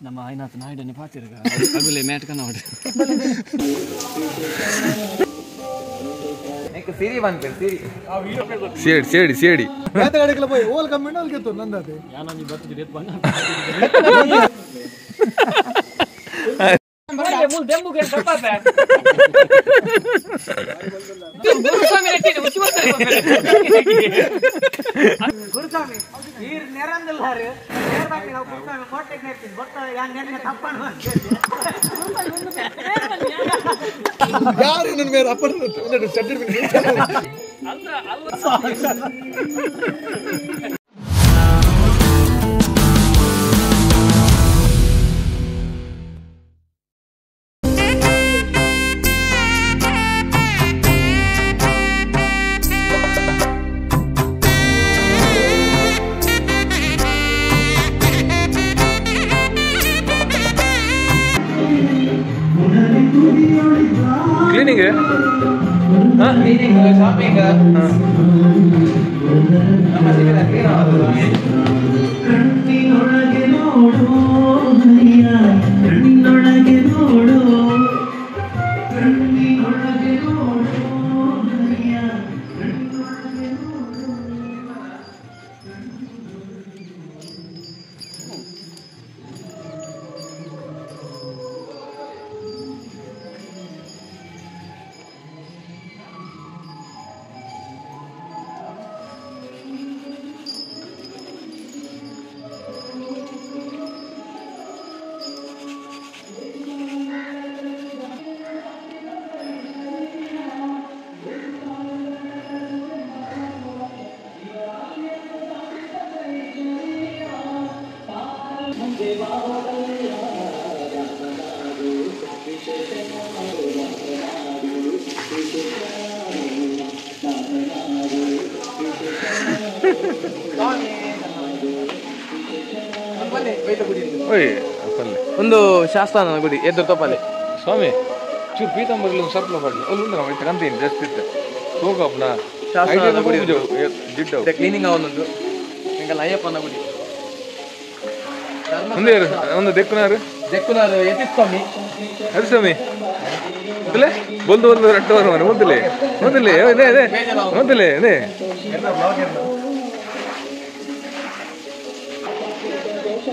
ನಮ್ಮ ಐನಾಥ ನಾಯ್ಡನೆ ಪಾತಿರ್ಗ ಅಗುಲೆ ಮ್ಯಾಟ್ ಕನ್ನಡ ಸಿರಿ ಬಂತು ಸಿರಿ ಸೇಡಿ ಸೇಡಿ ಸೇಡಿ ಬೇತಗಾಡಿಗೆಲ್ಲ ಪೋಯಿ ಓಲ್ ಕಮ್ಮಿಂಡ ಅಲ್ಲಿ ಗೆತ್ತು ನಂದತೆ ಯಾನೊಂಜಿ ಬರ್ತದೆ ಬಂಗ ಮೂಲ ದೆಂಬುಗೆ ತಪ್ಪಾತೆ ಗುರುಸ್ವಾಮಿ ನೆಟ್ಟಿದೆ ಉಚ್ಚು ಬರ್ತಾರೆ ಗುರುಸ್ವಾಮಿ ಈರ್ ನೆರಂದಿಲ್ಲಾರು ನೇರವಾಗಿ ನಾವು ಗುರುಸ್ವಾಮಿ ಕೋಟೆಗೆ ನೆರ್ತೀನಿ ಗೊತ್ತ ಯಾನ್ ನೆರ್ನೆ ತಪ್ಪಣ ಯಾರು ನನ್ನ ಮೇಲೆ ಅಪ್ಪನ ಸೆಟ್ಟಿಡ್. ಕ್ಲೀನಿಂಗ್ ಶಾಪಿಂಗ್ ನಮ್ಮ ಸಿಗದ ಕ್ಲೀನ್ ಆಗೋದು. ಕಣ್ಣಿನೊಳಗೆ ನೋಡು ಹರಿಯ, ಕಣ್ಣಿನೊಳಗೆ ನೋಡು, ಕಣ್ಣಿನೊಳಗೆ ನೋಡು ಹರಿಯ, ಕಣ್ಣಿನೊಳಗೆ ನೋಡು. ಓಯ್ ಪಲ್ಲೆ ಒಂದು ಶಾಸ್ತಾನ ಗುಡಿ ಎದ್ದು ತಪ್ಪಲೆ ಸ್ವಾಮಿ ಚೂರು ಪೀತಾಂಬರ್ಲಿ ಒಂದು ಸರ್ಪ್ಲ ಪಡ್ಲಿ ಅಲ್ಲಿ ಉಂಟು ನಮ್ಮ ಕಂತೀನಿ ಜಸ್ಟ್ ಇತ್ತು ತೂಕಪ್ನ ಶಾಸ್ತಾನ ಗುಡಿ ಜಿಡ್ಡು ಕ್ಲೀನಿಂಗ್ ಅವನೊಂದು ಎಂಕಲ್ಲ ಅಯ್ಯಪ್ಪನ ಗುಡಿ ಒಂದೇ ಒಂದು ದೆಕ್ಕುನಾರು ದೆಕ್ಕುನಾರು ಯತಿಸ್ವಾಮಿ ಅದು ಸ್ವಾಮಿ ಮೊದಲೇ ಬೊಲ್ದು ಬೊಲ್ದು ರಟ್ಟು ಬರುವ ಮೊದಲೇ ಮೊದಲೇ ಅದೇ ಅದೇ ಮೊದಲೇ ಅದೇ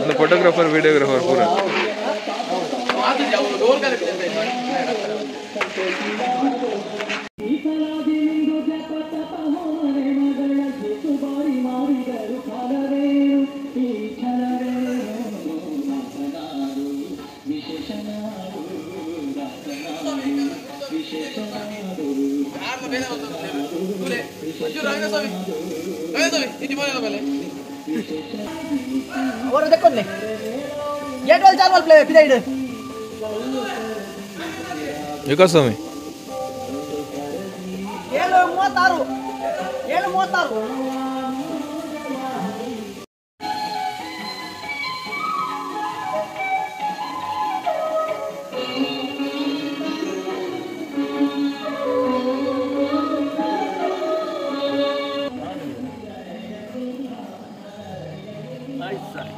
ಒಂದು ಫೋಟೋಗ್ರಾಫರ್ ವಿಡಿಯೋಗ್ರಾಫರ್ ಪೂರ. ಅವರು ದೆಕ್ಕೊಂಡೆ ಗೇಟ್ ವಾಲ್ ಚಾಲ್ ವಾಲ್ ಪ್ಲೇ ಪಿದೈಡ್. ವಿಕಾಸ್ ಸ್ವಾಮಿ 7:36 7:36. ಆಯ್ತು ಸರ್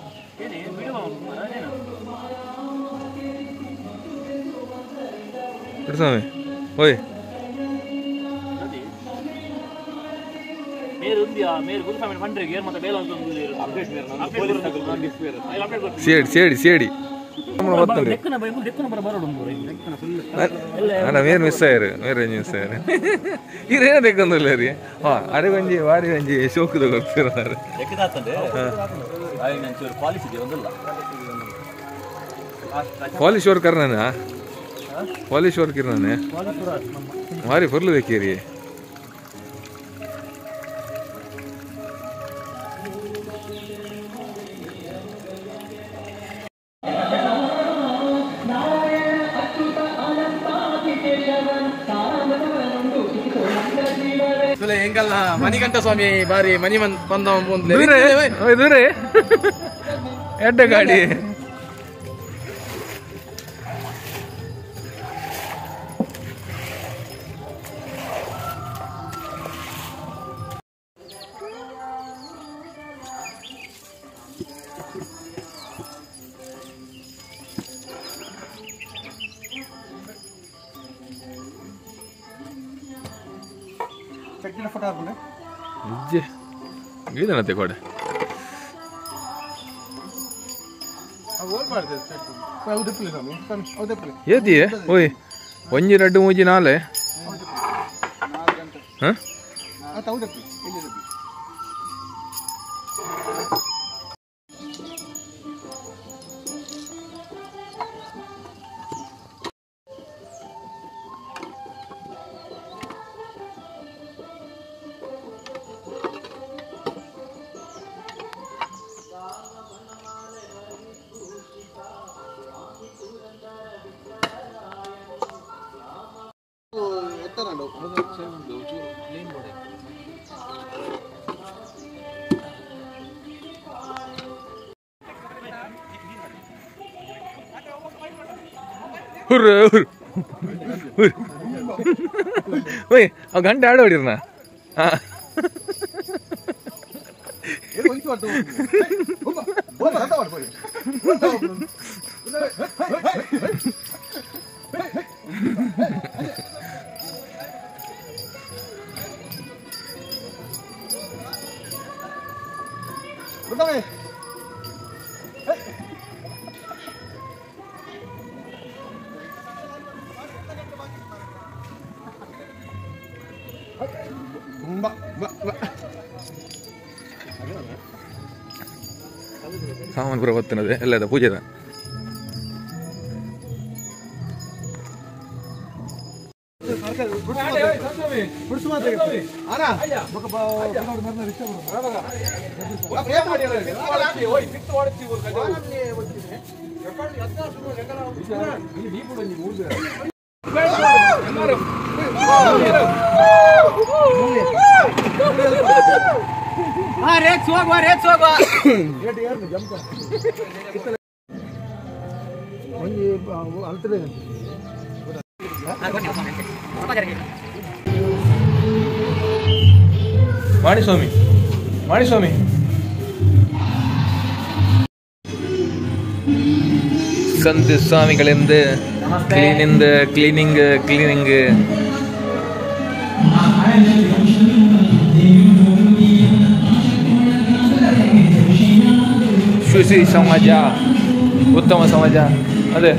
ಏನೇ ಬಿಡುವ ಮರನೇನು ಸ್ವಾಮಿ ಓಯ್ ಮೇರು ಉಂದಿಯಾ ಮೇರು ಗುರುಸ್ವಾಮಿ ಪಂಡ್ರಿಗೆ ಏರ್ ಮತ್ತೆ ಬೇಲ ಅಂತ ಅಪ್ಡೇಟ್ ಅಪ್ಡೇಟ್ ಸೇಡಿ ಸೇಡಿ ಸೇಡಿ ದೆಕ್ಕನ ಬೈ ದೆಕ್ಕನ ಬರ ಬರೋಡು ಅಣ್ಣ ಮೇರ್ ಮಿಸ್ ಆಯ್ರು ಮೇರ್ ಮಿಸ್ ಆಯ್ರು ಇರೇನ ತೆಕ್ಕೊಂದಿಲ್ಲ ರೀ ಹಾಂ ಅರೆ ಒಂಜಿ ವಾರಿ ಒಂಜಿ ಶೋಕುದ ಕೊಡ್ತಿರ. ಪಾಲಿಶ್ ವರ್ಕರ್ ನಾನು ಪಾಲಿಶ್ ವರ್ಕರ್ ನಾನೇ ಮಾರಿ ಫುರ್ಲು ಬೇಕೀರಿ. ಎಂಕಲ್ನ ಮಣಿಕಂಠ ಸ್ವಾಮಿ ಬಾರಿ ಮನಿ ಬಂದ ದೂರ ದೂರ ಎಡ್ಡ ಗಾಡಿ. ಫೋಟೋ ಹಾಕೊಂಡೆ ಇಜ್ಜೆ ಗೀದನತೆ ಕೊಡೆ ಏತಿಯೇ ಓಯ್ ಒಂಜಿ ರಡ್ಡು ಮೂಜಿ ನಾಲೆ ಹಾಂ ಹುರ್ ಹುರ್ ಹುರ್ ಓಯ್ ಆ ಗಂಟೆ ಆಡ ಹೊಡಿರ್ನ ಸಾಮಾನು ಪೂರ ಬತ್ತಿನದೆ ಎಲ್ಲದ ಪೂಜೆದ ಮಾಣಿಸ್ವಾಮಿ ಮಾಣಿಸ್ವಾಮಿ ಸಂತ ಸ್ವಾಮಿಗಳಿಂದ ಕ್ಲೀನಿಂದ ಕ್ಲೀನಿಂಗ್ ಕ್ಲೀನಿಂಗ್ ಶುಶಿ ಸಮಾಜ ಉತ್ತಮ ಸಮಾಜ ಅದೇ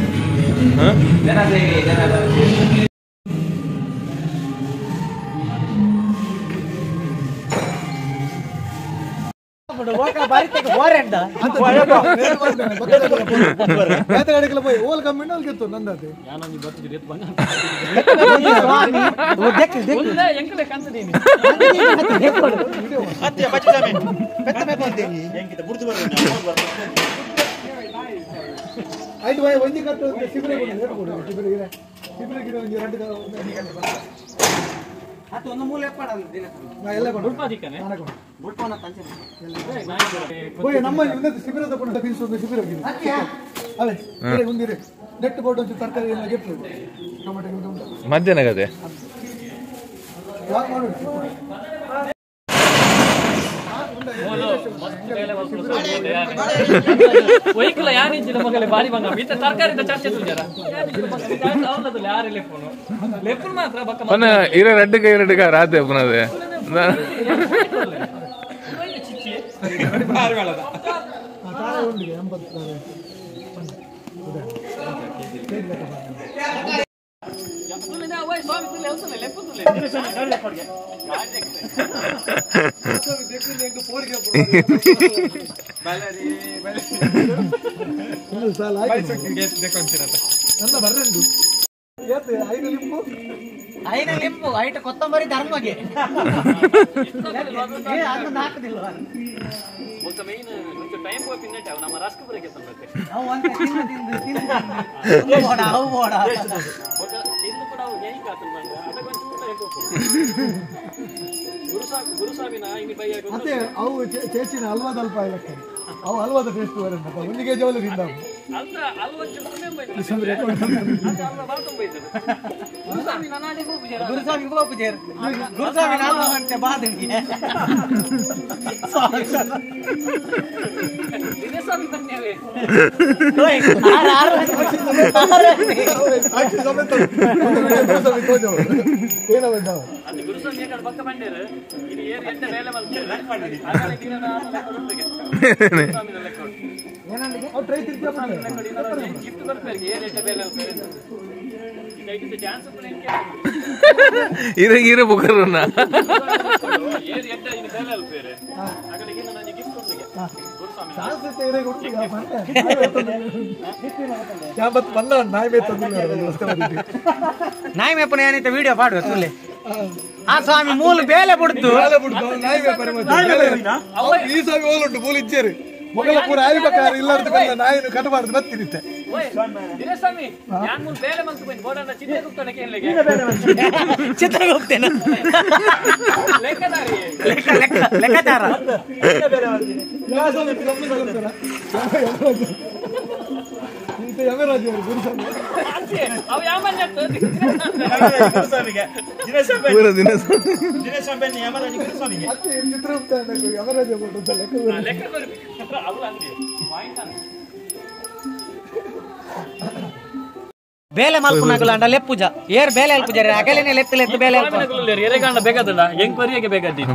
ಮಧ್ಯಾಹ್ನ ಕತೆ ಇರ ರಡ್ಡು ಕೈ ರಡ್ಡು ರಾತ್ರಿ ಅಪ್ಪನದೇ ಕೊತ್ತಂಬರಿ ಧರ್ಮಗೆ ಅವು ಚೇಚಿನ ಹಲ್ವಾದ ಅಲ್ಪ ಅವು ಹಲ್ವಾದ ಟೇಸ್ಟ್ ಬರಂತ ಒಂದು ಕೆಜಿ ಅವಲು ತಿಂದ ಗುರುಸ್ವಾಮಿ ಇರ ಬುಕರುನ ನಾಯಿ ಮೇಪನ ಏನಿತ್ತು ವಿಡಿಯೋ ಪಾಡುವ ತುಲೆ ಆ ಸ್ವಾಮಿ ಮೂಲ ಬೇಲೆ ಬಿಡ್ತು ಈ ಸ್ವಾಮಿ ಓಲುಂಟು ಮೂಲ ಇಚ್ಚೇರಿ ಮೊಗಲ ಪೂರ ಆಯ್ಬೇಕಾರೆ ಇಲ್ಲಾರ್ದು ನಾಯಿನ ಕಟ್ಟಬಾರ್ದು ಬತ್ತಿರುತ್ತೆ ಚಿತ್ರಗುಪ್ತೇನ ಲೆಕ್ಕಾಚಾರ ಬೇಲೆ ಮಲ್ಪುನಗುಲಾಂಡ ಲೆಪ್ಪುಜ ಏರ್ ಬೇಲೆ ಅಲ್ಪುಜಾರೆ ಅಗಲೇನೆ ಲೆತ್ತು ಲೆತ್ತು ಬೇಲೆ ಎರೆಗಾಂಡ ಬೇಕಾದಲ್ಲ ಎಂಕ್ವೈರಿಗೆ ಬೇಕಾದಿ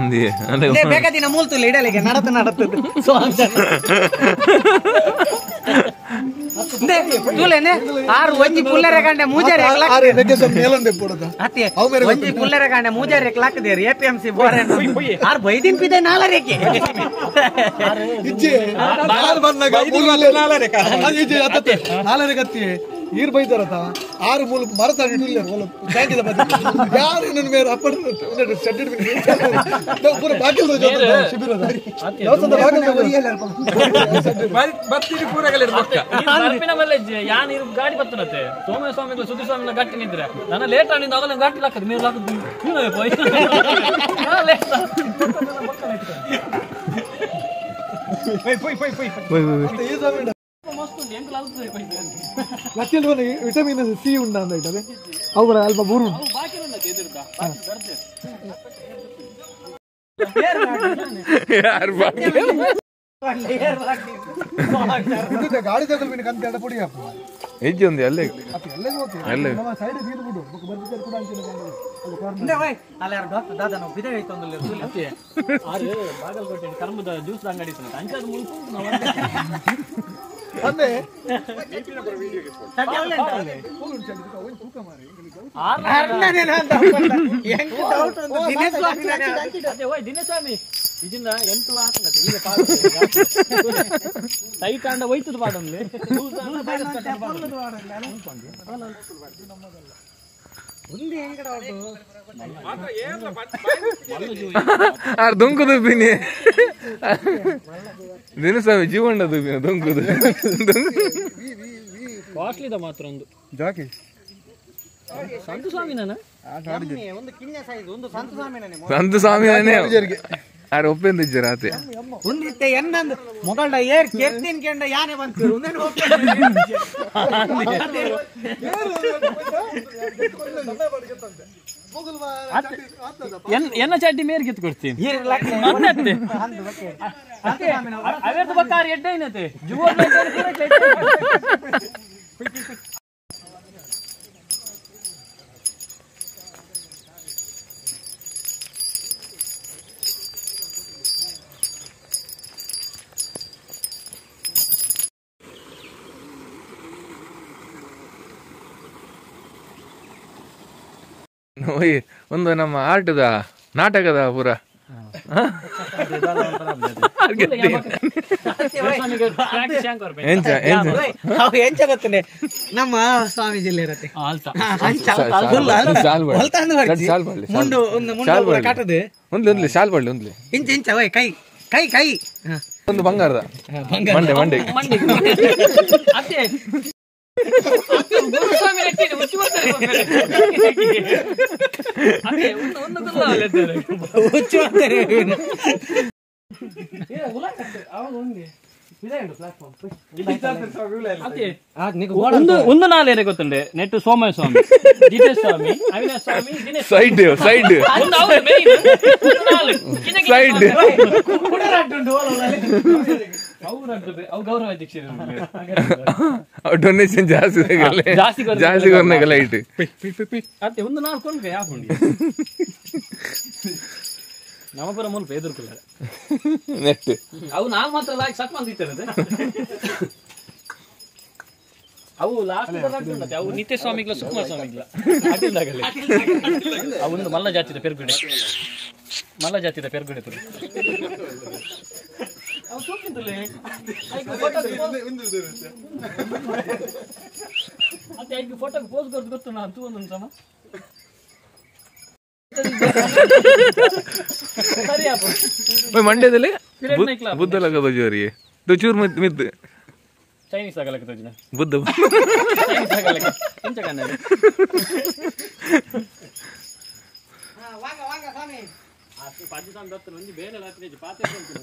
ಬೇಕಾದಿನ ಮೂಲ್ತುಲ್ಲ ಇಡಲಿಗೆ ನಡತು ನಡತು ತೂಲೇನೆ ಆರು ಒಂಜಿ ಪುಲ್ಲರೆ ಗಂಡೆ ಮೂಜಾರೆ ಒಂಜಿ ಪುಲ್ಲರೆ ಗಂಡೆ ಮೂಜಾರೆ ಲಾಕದೇರು ಎಪಿಎಂಸಿ ಬೋರೆ ಆರು ಬೈದಿನ ಪಿದೆ ನಾಲರೇಕೆ ನಾಲರೆ ಕತ್ತಿ ಈರ್ ಬೈತಾರತ ಆರು ಮೂಲ ಮರತ ಇಟ್ಟಿಲ್ಲ ಟ್ಯಾಂಕಿದ ಯಾರು ನನ್ನ ಮೇಲೆ ಅಪ್ಪಡ ಶೆಡ್ ಪೂರ ಬಾಕಿಲ್ ಶಿಬಿರದ ಯಾನ್ ಇರು ಗಾಡಿ ಬರ್ತನತ್ತೆ ಸೋಮಯ್ಯ ಸ್ವಾಮಿಗಳು ಸುದ್ದಿ ಸ್ವಾಮಿಗಳ ಗಟ್ಟಿ ನಿದ್ರೆ ನನ್ನ ಲೇಟ್ ಆನಿಂದ ಆಗಲ್ಲ ಗಾಟಿ ಲಾಕದ್ ಮೇಲೆ ಲಾಕದ್ ವಿಟಮಿನ್ ಸಿ ಉಂಡ ಅಂತ ಇಟ್ಟದೆ ಅವು ಅಲ್ಪ ಬೂರು ಗಾಡಿ ತಗೊಳ್ಬಿನ ಕಂತ ಎಡ ಪುಡಿ ಹಾಕು ಹೆಜ್ಜೆ ಒಂದು ಅಲ್ಲೇ ಅಲ್ಲೇ ಸೈಡ್ ತೀರು ಬಿಡು ಬರ್ತಿದ್ದಾರೆ ಕೂಡ ಅಂಚಿನ ಅಲ್ಲ ಯಾರು ಡಾಕ್ಟರ್ ದಾದಾ ನಾವು ಬಿದೆ ಹೋಯ್ತು ಅಂದ್ರೆ ಆರು ಬಾಗಲಕೋಟೆ ಕರ್ಮದ ಜ್ಯೂಸ್ ಅಂಗಡಿ ಇತ್ತು ಅಂಚಾದ ಮುಲ್ಪ ಅಂದೆ ದಿನೇಸ್ವಾಮಿ ಇದನ್ನ ಎಂಟು ಟೈಟ್ ಅಂಡ ಹೋಯ್ತದ ಪಾಡಲ್ಲಿ ಆರ್ ದೊಂಕು ದುಬ್ಬಿನಿ ದಿನಸ್ವಾಮಿ ಜೀವಣ್ಣ ದುಬ್ಬಿನ ದೊಂಕುದು ಕಾಸ್ಟ್ಲಿದ ಮಾತ್ರ ಒಂದು ಜಾಕಿ ಸಂತು ಸ್ವಾಮಿನ ಒಂದು ಕಿಣ್ಯ ಸೈಜ್ ಒಂದು ಸಂತು ಸ್ವಾಮಿನೇ ಸಂತು ಸ್ವಾಮಿನೇ ಆರ್ ಒಪ್ಪೆಂದ ಇಜ್ಜರ ಆತೆ ಒಂದಿತ್ತೆ ಎನ್ನಂದು ಮೊಗಳ್ಡ ಏರ್ ಕೆರ್ತಿನ್ ಕೆಂಡ ಯಾನೆ ಬಂತು ಒಂದೇನು ಎನ್ನ ಚಡ್ಡಿ ಮೇರ್ ಕಿತ್ತು ಕೊಡ್ತೀನಿ ಅವೇರ್ದು ಬಕ್ಕಾರ್ ಎಡ್ಡೆ ಏನತೆ ಜುವ ಒಂದು ನಮ್ಮ ಆಟದ ನಾಟಕದ ಪೂರ ನಮ್ಮ ಸ್ವಾಮೀಜಿ ಕೈ ಕೈ ಕೈ ಒಂದು ಬಂಗಾರದ ಮಂಡೆ ಮಂಡೆ ಒಂದು ನಾಲೇರೆ ಗೊತ್ತುಂಡೆ ನೆಟ್ಟು Somaiah Swami Jitesh Swami Avinash Swami Dinesh side side side ಅವು ಗೌರವ ಅಧ್ಯಕ್ಷರು ಡೊನೇಷನ್ ಜಾಸ್ತಿ ಜಾಸ್ತಿ ಜಾಸ್ತಿ ಕೊರ್ನಾಗಲ್ಲ ಲೈಟ್ ಅತ್ತೆ ಒಂದು ನಾಲ್ಕು ಕೊಂಡ್ರೆ ಯಾಪುಂಡಿ ನಮ್ಮಪುರ ಮುಲ್ಪ ಎದುರ್ಕುಲ್ಲ ನೆಟ್ ಅವು ನಾವು ಮಾತ್ರ ಲಾಕ್ ಸಕ್ ಮಂದಿತ್ತೇನೆ ಅವು ಲಾಸ್ಟ್ ಅವು ನಿತ್ಯ ಸ್ವಾಮಿಗಳ ಸುಕುಮಾರ್ ಸ್ವಾಮಿಗಳ ಅದಿಲ್ದಾಗಲೇ ಅವು ಒಂದು ಮಲ್ಲ ಜಾತಿದ ಪೆರ್ಗುಡೆ ಮಲ್ಲ ಜಾತಿದ ಪೆರ್ಗುಡೆ ತುಳಿ ಅವು ತೂಕಿಂತಲೇ ಅತ್ತೆ ಐದು ಫೋಟೋಗೆ ಪೋಸ್ ಕೊಡ್ದು ಗೊತ್ತು ನಾನು ತೂ ಒಂದೊಂದು ಸಮ ಸರಿ ಅಪ್ಪ ಮಂಡ್ಯದಲ್ಲಿ ಬುದ್ಧ ಲಗ ಬಜೋರಿಗೆ ಚೂರು ಮಿದ್ದು ಚೈನೀಸ್ ಆಗಲಕ್ಕೆ ತೋಜಿನ ಬುದ್ಧ ಚೈನೀಸ್ ಆಗಲಕ್ಕೆ ಎಂಚ ಕನ್ನಡ ವಾಂಗ ವಾಂಗ ಸ್ವಾಮಿ ಪಜ್ಜಿ ಸ್ವಾಮಿ ದತ್ತನ ಒಂಜಿ ಬೇರೆ ಲಾತ್ರೆ ಪಾತ್ರೆ ಉಂಟು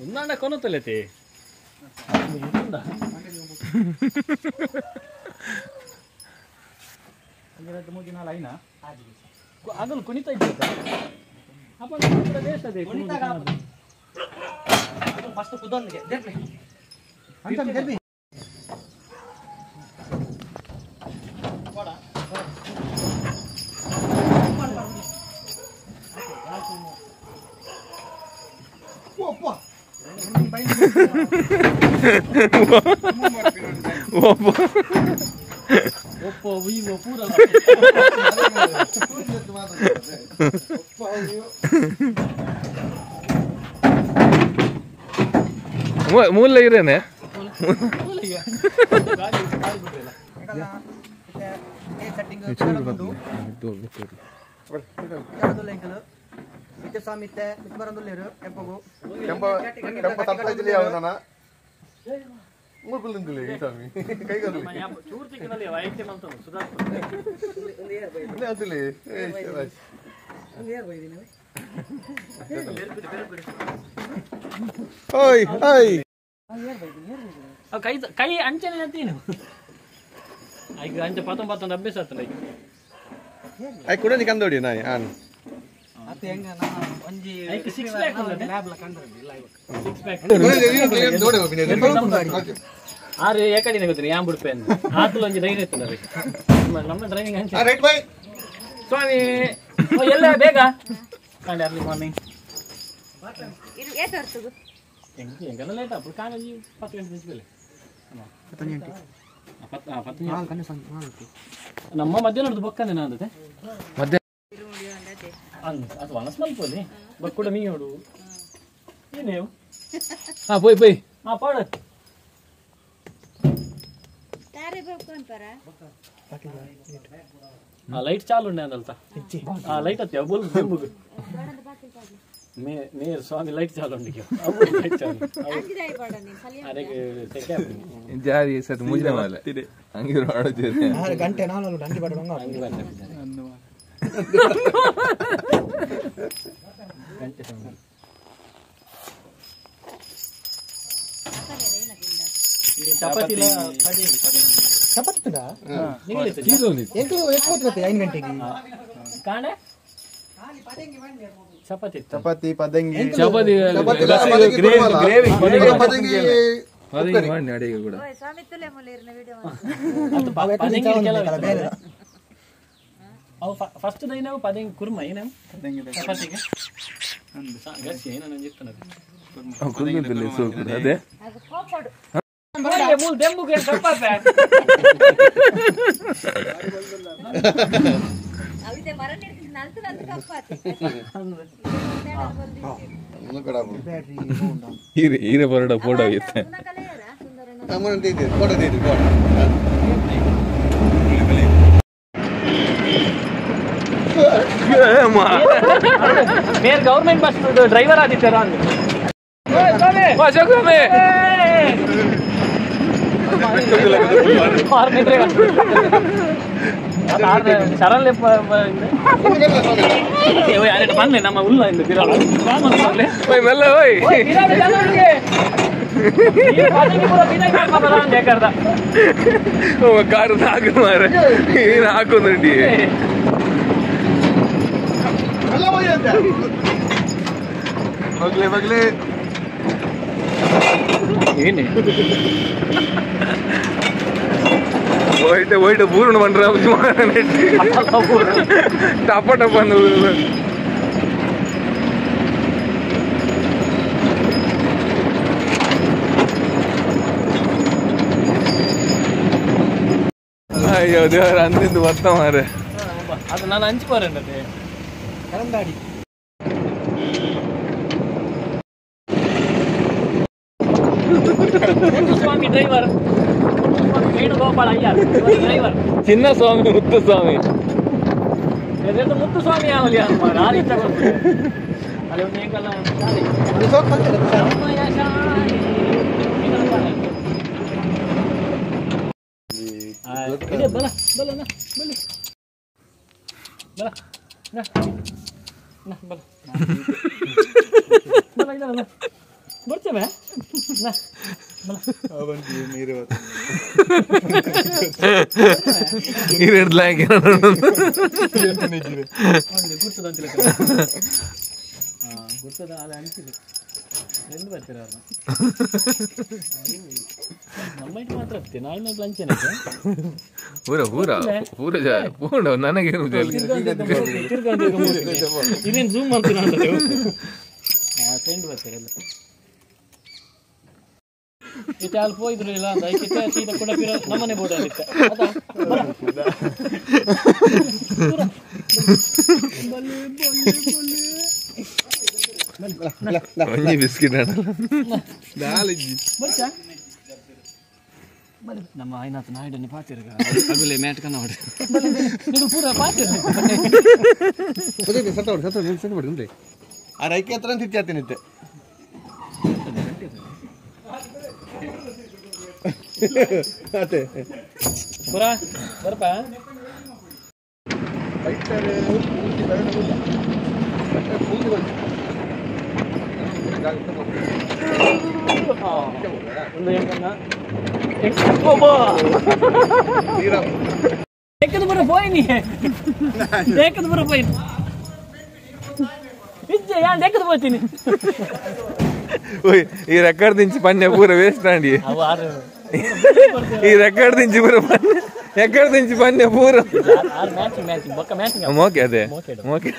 ಒಂದಾಂಡ ಕೊನತಲೇತಿ ಅದನ್ನು ಕುಣಿತ ಇದ್ದ ಫಸ್ಟ್ ಕುದೊಂದಿಗೆ ಒಪ್ಪೋ ವಿವೋ ಪೂರ ಮೂಲ ಇರೇನೆ ಕೈ ಕೈ ಅಂಚನೆ ಅಂತೀನಿ ಈಗ ಅಂಚೆ ಪತಂ ಪತಂ ಅಭ್ಯಾಸ ಆಗ್ತಲ್ಲ ಈಗ I ಕೂಡ ನೀ ಕಂದೋಡಿ ನಾಯಿ ಆನ್ ಸಿಕ್ಸ್ ಪ್ಯಾಕ್ six pack ಆರು ಏಕಡಿನ ಗೊತ್ತಿಲ್ಲ ಯಾನ್ ಬಿಡ್ಪೆ ಆತಲು ಒಂಜಿ ಧೈರ್ಯ ಇತ್ತು ನಮ್ಮ ಡ್ರೈವಿಂಗ್ ಅಂಚೆ ರೈಟ್ ಬೈ ಸ್ವಾಮಿ ಎಲ್ಲ ಬೇಗ ಕಾಂಡೆ ಅರ್ಲಿ ಮಾರ್ನಿಂಗ್ ಎಂಗೆಲ್ಲ ಲೇಟ್ ಅప్పుడు ಕಾಲೇಜ್ 10 ಗಂಟೆ ಮೇಲೆ ನಮ್ಮ ಮಧ್ಯಾಹ್ನದ ಬೊಕ್ಕನೆ ನಾನು ಅದು ವನಸ್ ಮಲ್ಪೋಲಿ ಬಕ್ಕುಡ ಮೀಯೋಡು ಏನೇವು ಹಾ ಪೋಯ್ ಪೋಯ್ ಹಾ ಪಾಡು ಆ ಲೈಟ್ ಚಾಲು ಉಂಡೆ ಅಂದಲ್ತ ಆ ಲೈಟ್ ಅತ್ತಿ ಅವು ಬೆಂಬುಗು ಮೇ ಮೇರ್ ಸ್ವಾಮಿ ಲೈಟ್ ಚಾಲು ಉಂಡಿಗೆ ಅವು ಲೈಟ್ ಚಾಲು ಅರೆಗೆ ಸೆಕೆ ಜಾರಿ ಸತ್ ಮುಜಿನ ಮಾಲೆ ಅಂಗಿರು ಆಡೋದಿದೆ ಗಂಟೆ ನಾನು ಅಂಗಿ ಬಾಡ ಅಂಗಿ ಬಾಡ ಗಂಟೆ ಸ್ವಾಮಿ ಚಪಾತಿ ಚಪಾತಿ ಐದು ಗಂಟೆಗೆ ಕಾಣೆ ಚಪಾತಿ ಚಪಾತಿ ಪದಂಗಿ ಚಪಾತಿ ಗ್ರೇವಿ ಪದಂಗಿ ಮಾಡಿ ಅಡಿಗೆ ಕೂಡ ಅವು ಫಸ್ಟ್ ದೈನವು ಪದಂಗಿ ಕುರ್ಮ ಏನೇನು ಚಪಾತಿಗೆ ಗಸಿ ಏನೋ ಇರ್ತದೆ ಅದೇ ಮೂಲ ದೆಂಬುಗೆ ಕಪ್ಪಾಪೆ ಹೀರೆ ಹೀರೆ ಬರೋಡ ಫೋಟೋ ಆಗಿತ್ತೆ ಮೇರ್ government bus driver ಆದಿತ್ಯಾರ ಬಂದೆ ನಮ್ಮ ಉಲ್ಲ ಕಾರು ಹಾಕು ಮಾರ ಏನು ಹಾಕೊಂಡಿ ಬಗ್ಲೆ ಬಗ್ಲೆ ಏನೇ ಒಯ್ಟೆ ಒಯ್ಟೆ ಬೂರುಣ ಬಂಡ್ರ ಟಪ ಟಪ ಅಯ್ಯೋ ದೇವರ ಅಂದಿದ್ದು ಬರ್ತಾ ಮಾರೆ ಅದು ನಾನು ಹಂಚಿ ಬರಂಡದೆ ಕರಂದಾಡಿ ಸ್ವಾಮಿ ಡ್ರೈವರ್ ವೇಣುಗೋಪಾಲ ಅಯ್ಯರ್ ಡ್ರೈವರ್ ಚಿನ್ನಸ್ವಾಮಿ ಮುತ್ತುಸ್ವಾಮಿ ಮುತ್ತುಸ್ವಾಮಿ ಆಗಲಿ ಅಲ್ಲಿ ಒಂದು ಏಕಲ್ಲ ಬಲ ಬಲ ಬಲ ಬಲ ಬಲ ಬಲ ಬರ್ತೇವೆ ಗುರ್ತದ ಅದು ಅನಿಸಿದೆ రెండు ಬರ್ತೀರ ನಮ್ಮ ಇಟ್ಟು ಮಾತ್ರ ನಾಳೆ ಲಂಚ್ ಏನಕ್ಕೆ ಪೂರ ಪೂರ ಪೂರ ಪೂರ ನನಗೇನು ಇದೇನು ಝೂಮ್ ಮಾಡ್ತೀನಿ ಫ್ರೆಂಡ್ ಬರ್ತಾರೆ ಇತ್ತೆ ಅಲ್ಲಿ ಪೋಯಿದ್ರು ಇಲ್ಲ ಅಂತ ಐಕಿತ್ತೆ ಸೀದಾ ಕೂಡ ಪಿರ ನಮ್ಮನೆ ಬೋರ್ಡ್ ಅಲ್ಲಿತ್ತೆ ಅದ ಒಂಜಿ ಬಿಸ್ಕಿಟ್ ನಮ್ಮ ಐನಾಥ ನಾಯ್ಡನ್ನು ಪಾತಿರ ಅಗುಲೆ ಮ್ಯಾಟ್ ಕನ್ನಡ ನೀವು ಪೂರ ಪಾತಿರ ಆ ರೈಕೆ ಹತ್ರ ತಿತ್ತಿ ಅತ್ತೆ ಪುರ ಬರ್ಪ ಏಕದ ಬರ ಪೋಯಿನಿ ಏಕದ ಬರ ಪೋಯಿನಿ ಇಜ್ಜೆ ಯಾನ್ ಏಕದ ಪೋತೀನಿ ಓಯ್ ಈ ರೆಕಾರ್ಡ್ ದಿಂಚಿ ಪನ್ಯ ಪೂರ ವೇಸ್ಟ್ ಆಂಡಿ ಈ ರೆಕಾರ್ಡ್ ದಿಂಚಿ ಪೂರ ಪನ್ಯ ರೆಕಾರ್ಡ್ ದಿಂಚಿ ಪನ್ಯ ಪೂರ ಮ್ಯಾಚಿಂಗ್ ಮ್ಯಾಚಿಂಗ್ ಬೊಕ್ಕ ಮ್ಯಾಚಿಂಗ್ ಮೋಕೆ ಅದೇ ಮೋಕೆ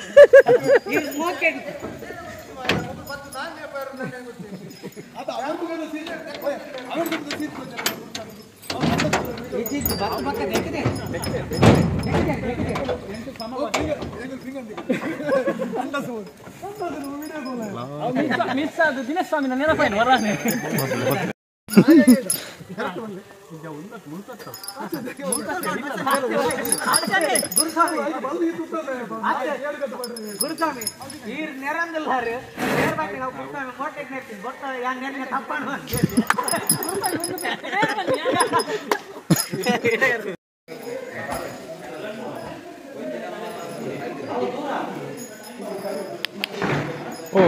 ಮಿಸ್ ಆದ ದಿನೇಶ್ ಸ್ವಾಮಿ ನೆನಪಾಯ್ತು ವರಾನೆ ಗುರುಸ್ವಾಮಿ ಈರ್ ನೆರಂದಿಲ್ಲಾರು ಗುರುಸ್ವಾಮಿ ಮೋಟೆಗೆ ನೆರ್ತೀನಿ ಬೊತ್ತ ಯಾನ್ ನೆರ್ನೆ ತಪ್ಪಣ ಓ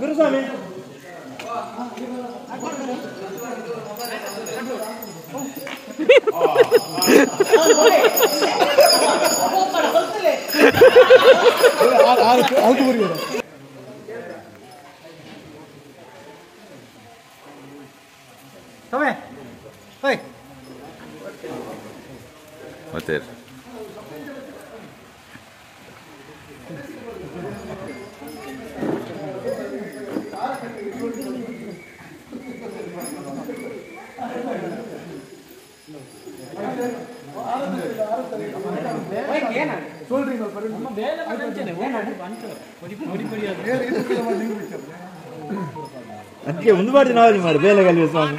ಗುರುಸ್ವಾಮಿ ಮತ್ತೆ ಅದಕ್ಕೆ ಒಂದು ಬಾರಿ ನಾವು ಮಾಡಿ ಬೇಲೆ ಕಲಿಯುವ ಸ್ವಾಮಿ.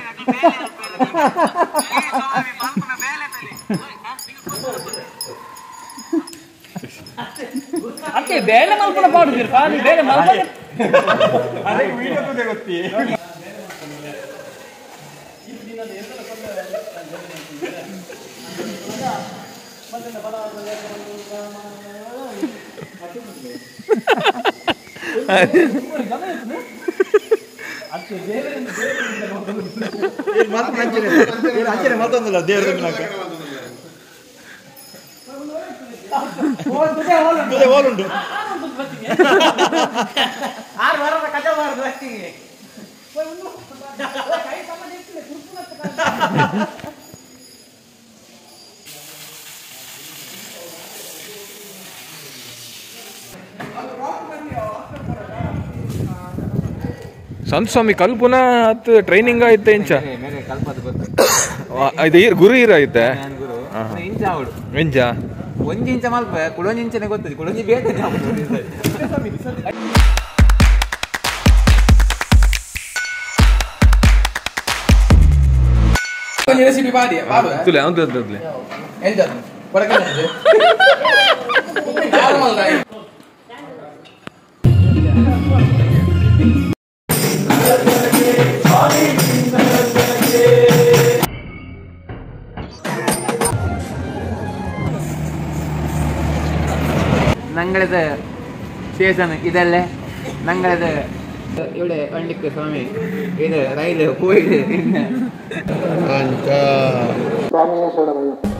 ಅತ್ತೆ ಬೇಳೆ ಮಲ್ಪನ ಪಾಡುದಿರ ಪಾಲಿ ಬೇಳೆ ಮಲ್ಪನ ಅದೇ ವಿಡಿಯೋ ಗೊತ್ತಿ. ಸಂತ ಸ್ವಾಮಿ ಕಲ್ಪುನ ಟ್ರೈನಿಂಗ್ ಆಯ್ತೆ ಇಂಚ ಇದು ಗುರು ಹೀರ ಐತೆ ಇಂಚ ಒಂಜಿ ಇಂಚ ಮಲ್ಪ ಕುಡೊಂಜಿ ಇಂಚನೆ ಗೊತ್ತದೆ ಕುಡೊಂಜಿ ಬೇತೆ ರೆಸಿಪಿ ಬಾಡಿ ಬಾಡು ತುಲೆ ಅವ್ನು ತುಲೆ ಎಂತ ಕೊಡಕಲ್ಲ ನಂಗಳದ ಸ್ಟೇಷನ್ ಇದಲ್ಲೇ ನಂಗಳದ ಇವಳೆ ವಂಡಿಕ್ಕೆ ಸ್ವಾಮಿ ಇದು ರೈಲು ಹೋಗಿದೆ. ಸ್ವಾಮಿಯೇ ಶರಣಮಯ್ಯಪ್ಪ.